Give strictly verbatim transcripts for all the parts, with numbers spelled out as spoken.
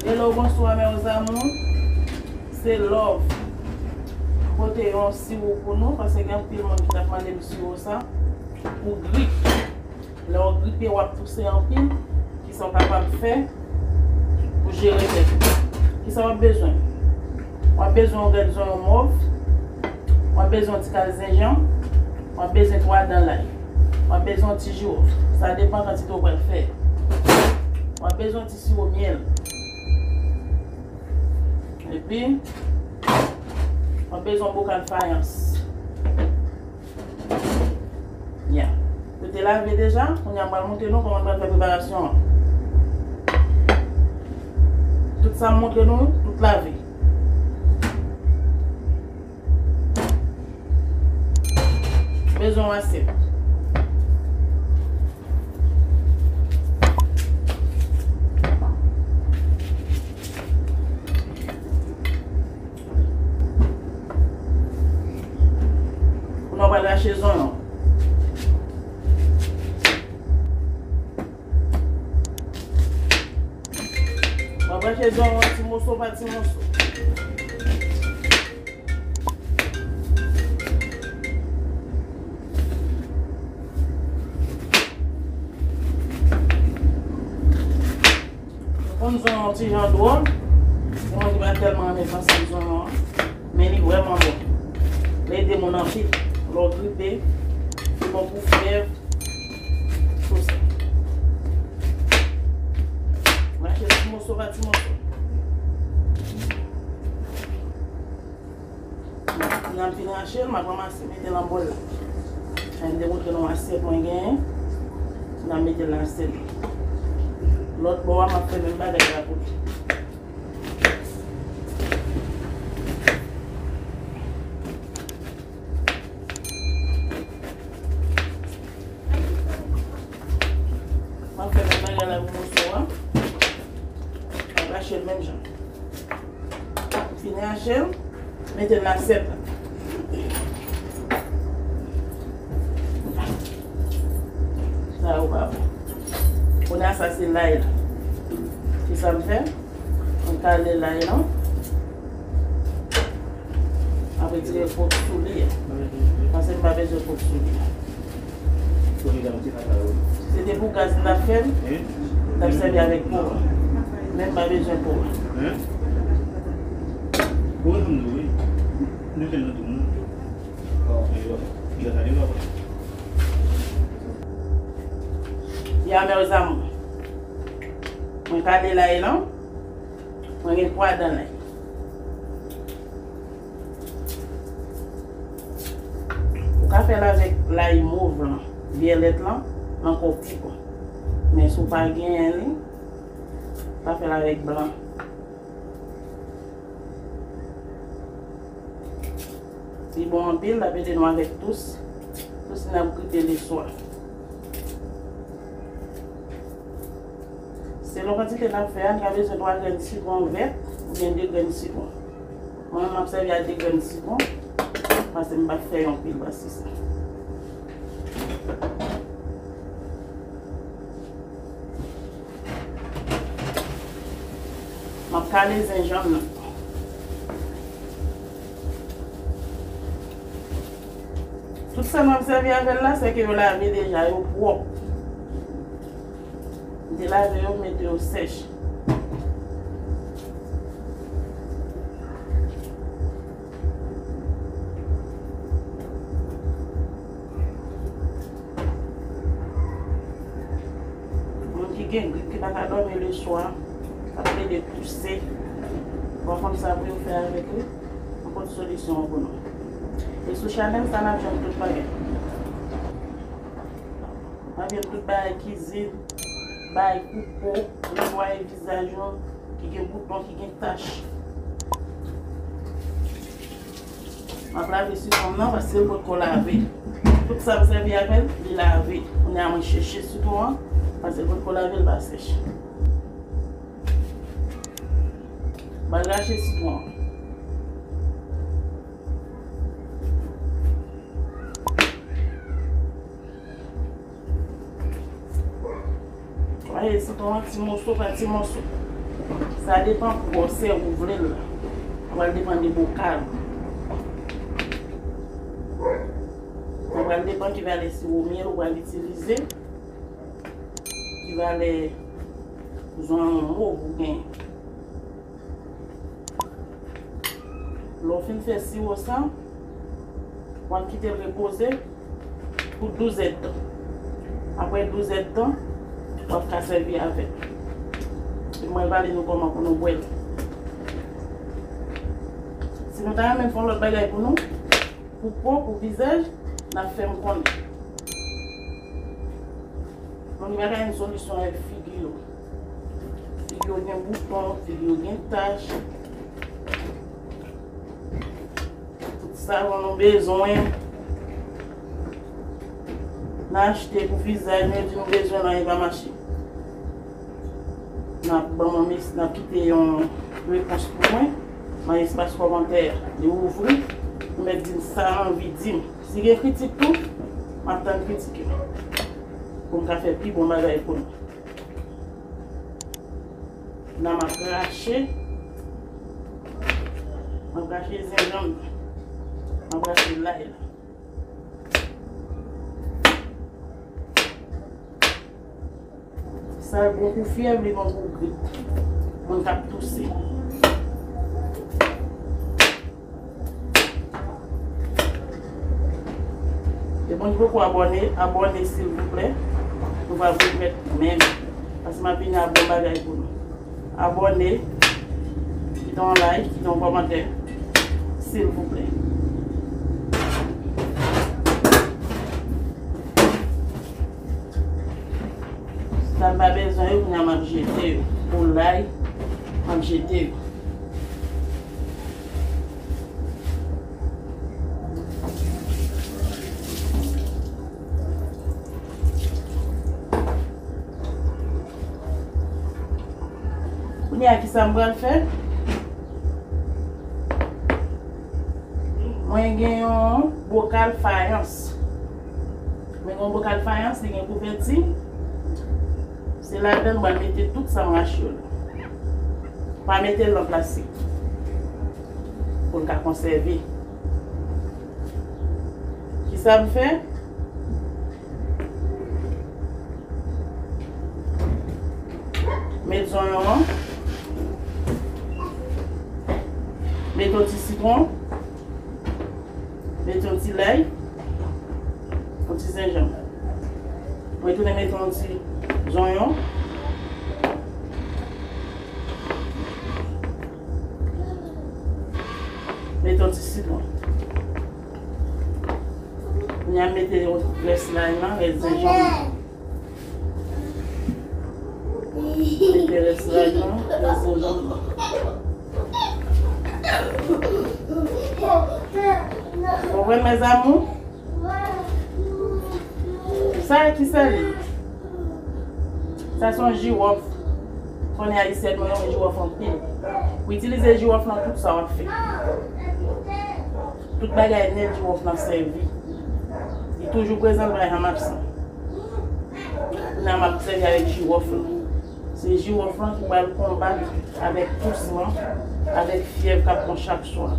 Hello, bonsoir mes amours. Se Love. Pote yon siwo pou nou, paske gen anpil moun ki t ap mande m siwo sa pou grip. Lè w gripe, w ap touse anpil, kisa w kapab fè pou jere tèt ou? Kisa w ap bezwen? W ap bezwen yon grenn zonyon mòv, w ap bezwen yon ti kal zenjanm, w ap bezwen twa dan lay, w ap bezwen yon ti jiwòf. Sa depann kantite w pral fè. W ap bezwen yon ti siwo myèl. Epi, w ap bezwen yon bokal fayans. Ya. Yo te lave deja, kounye a m pral montre nou kòman n pral fè preparasyon an. Tout sa m montre nou, tout lave. Bezwen yon asyèt. Kounye a w pral rache zonyon. W ap rache zonyon an ti moso pa ti moso. Nou konn zonyon an ti jan dwòl. Gen moun ki pa tèlman renmen santi zonyon an. Men li vrèman bon. Li ede moun anpil. Lè w gripe, li bon pou fyèv. Tou sa. Rache ti moso pa ti moso. Lè m fin rache l, m ap ranmase mete l nan bòl la. Sa m te montre nou asyèt mwen genyen. M ap mete l nan asyèt la. Lòt bò a, m ap fè menm bagay la pou li. M ap fè menm bagay la pou moso a. M ap rache l menm jan. Fini rache l, mete l nan asyèt la. Sa yo pa bon. Kounye a sa se lay la. Se sa m fè. M kale lay lan. M ap retire po k sou li a. Paske m pa bezwen po k sou li a. Si se te pou gaz m t ap fè l, m t ap sèvi avèk po a. Men m pa bezwen po a. Ya, mes amours. Mwen kale lay lan. Mwen gen twa dan lay. Ou ka fè l avèk lay mov lan, vyèlèt lan, ankò pi bon. Men si w pa genyen li, pa fè l avèk blan. Li bon anpil, l ap ede nou avèk tous. Tous n ap gripe leswa. Selon kantite n ap fè a, n ka bezwen twa grenn sitwon vèt oubyen de grenn sitwon. Mwen menm, m ap sèvi a de grenn sitwon, paske m pa fè yon pil pase sa. M ap kale zenjanm nan. Tout sa m ap sèvi avè l la, se ke yo lave deja, yo pwòp. M te lave yo, m mete yo sèch. Moun ki gen grip, ki pa ka dòmi leswa, k ap plede touse, w a konn sa pou yo fè avèk li, m pot solisyon an pou nou. E sou chanèl sa, n ap jwenn tout bagay. N ap jwenn tout bagay kizin, bagay pou po, pou netwaye vizaj nou, ki gen bouton, ki gen tach. M ap lave sitwon m nan paske l potko lave. Tout sa m sèvi avè l, li lave. Kounye a mwen chèche sitwon an, paske l potko lave, l pa sèch. M al rache sitwon an. Rache sitwon an ti moso pa ti moso. Sa depan gwosè ou vle l la. Sa pral depann de bokal. Sa pral depann ki valè siwo myèl ou pral itilize, ki valè zwanyon mov ou genyen. Lè w fin fè siwo sa, w ap kite l repoze pou douz èdtan. Apre douz èdtan, w ap ka sèvi avè l. E mwen pale nou kòman pou nou bwè l. Si nou ta renmen fè yon lòt bagay pou nou, pou po, pou vizaj, n ap fè m konnen. Moun ki pa ka jwenn solisyon avèk figi yo. Figi yo gen bouton, figi yo gen tach. Tout savon nou bezwen. N achte pou vizaj nou, di nou bezwen l, anyen pa mache. N ap ban mwen mes, n ap kite yon repons pou mwen nan espas kòmantè a. Li ouvri, ou mèt di m sa l anvi di m. Si gen kritik tou, m ap tann kritik yo. Pou m ka fè pi bon bagay pou nou. Nan m ap rache, m ap rache zenjanm nan. M ap rache lay la. Sa l bon pou fyèv, li bon pou grip. Moun k ap touse. E moun ki poko abòne, abòne silvouplè. Nou va remèt menm. Paske m ap vini ak bon bagay pou nou. Abòne, kite yon like, kite yon kòmantè, silvouplè. Sa m pa bezwen yo, kounye a m ap jete yo. Pou lay, m ap jete yo. Kounye a, ki sa m pral fè? Mwen gen yon bokal fayans. Mwen gen yon bokal fayans, li gen kouvèti. Se ladan m pral mete tout sa m rache yo la. Pa mete l nan plastik. Pou l ka konsève. Ki sa m fè? Met zonyon an. Met yon ti sitwon. Met yon ti lay. Yon ti zenjanm. Mwen tounen met yon ti zonyon. Met yon ti sitwon. Kounye a m mete rès lay lan, rès zenjanm nan. Mete rès lay lan, rès zenjanm nan. Konprann, mes amours? Sa a ki sa li? Sa se yon jiwòf. Konnen ayisyèn mwen renmen jiwòf anpil. Ou itilize jiwòf nan tout sa w ap fè. Tout bagay nèt jiwòf nan sèvi. Li toujou prezan, l pa janm absan. Kounye a m ap sèvi avèk jiwòf lan. Se jiwòf lan ki pral konbat avèk tous lan, avèk fyèv k ap pran chak swa.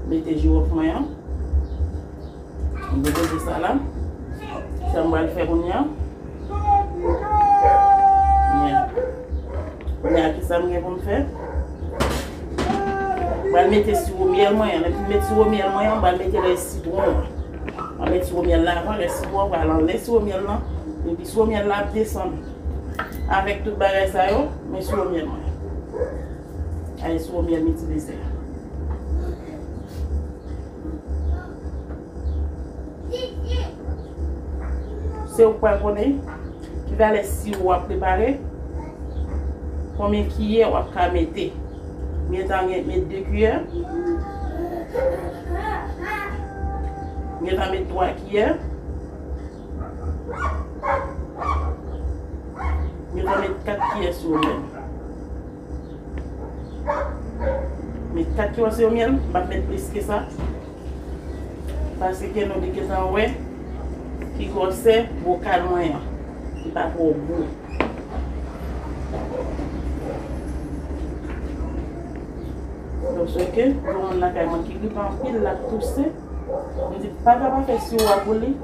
Mete jiwòf mwen an. M depoze sa la. Sa m pral fè kounye a. Kounye a, ki sa m gen pou m fè? M pral mete siwo myèl mwen an. Lè m fin met siwo myèl mwen an, m pral mete lè sitwon an. M pral met siwo myèl la avan, lè sitwon an pral anlè siwo myèl lan. Epi siwo myèl la ap desann. Avèk tout bagay sa yo, men siwo myèl mwen. Ay, siwo myèl m itilize. Se ou k pral konnen ki valè siwo w ap prepare, konbyen kiyè w ap ka mete. M gentan gen, met de kiyè. M gentan met twa kiyè. M gentan met kat kiyè siwo myèl. Men kat kiyè siwo myèl, m p ap met plis ke sa. Paske nou te gentan wè ki gwosè bokal mwen an. Li pa twò gwo. Donk, se ke, yon moun lakay mwen ki gripe anpil, l ap touse. M di, papa pa fè siwo a pou li.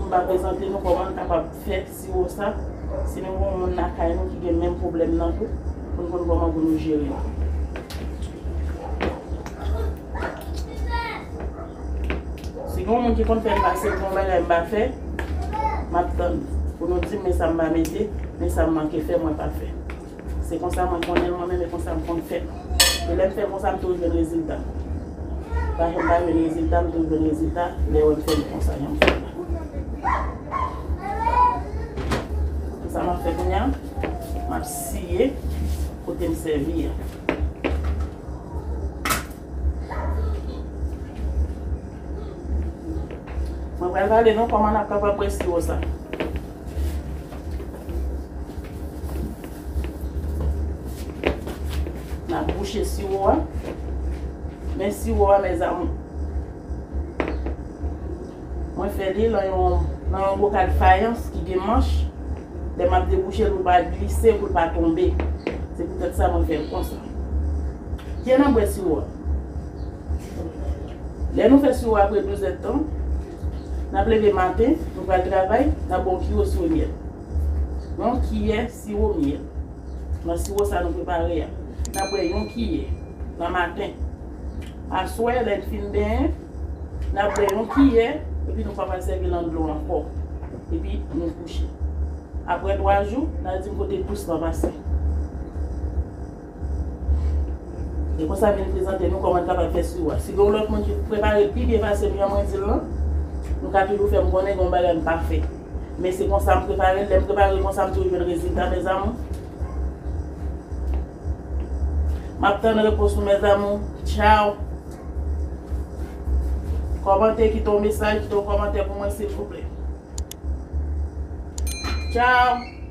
M va prezante nou kòman n kapab fè siwo sa. Si nou gen yon moun lakay nou ki gen menm pwoblèm nan tou, pou n konn kòman pou nou jere l. Si gen yon moun ki konn fè l pase pou yon bagay m pa fè, m ap tann pou nou di m men sa m pa mete, men sa m manke fè, mwen pa fè. Se konsa mwen konnen l mwen menm, e konsa m konn fè l. E lè m fè l konsa, m toujou jwenn rezilta. Pa janm pa jwenn rezilta, m toujou jwenn rezilta lè w wè m fè l konsa, jan m fè l la. Sa m ap fè kounye a, m ap siye kote m sèvi a. Mwen pral pale nou kòman n ap kapab bwè siwo sa. N ap bouche siwo a. Men siwo a, mes amours. Mwen fè li nan yon, nan yon bokal fayans ki gen manch. Lè m ap debouche l pou l pa glise, pou l pa tonbe. Se poutèt sa mwen fè l konsa. Kiyès nan bwè siwo a? Lè nou fè siwo apre douz èdtan, n ap leve maten, nou pral travay, n ap bwè yon kiyè siwo myèl. Yon kiyè siwo myèl. Nan siwo sa nou prepare a, n ap bwè yon kiyè nan maten. Aswè, lè n fin benyen, n ap bwè yon kiyè, epi nou pa pral sèvi l an dlo ankò. Epi nou kouche. Apre twa jou, n al di m kote dous lan pase. E konsa m vin prezante nou kòman n kapab fè siwo a. Si gen yon lòt moun ki prepare l pi byen pase m jan mwen di l lan, nou ka toujou fè m konnen gen yon bagay m pa fè. Men se konsa m prepare l. Lè m prepare l konsa, m toujou jwenn rezilta, mes amours. M ap tann repons nou, mes amours. Tchao. Kòmante, kite yon mesaj, kite yon kòmantè pou mwen, silvouplè. Tchao.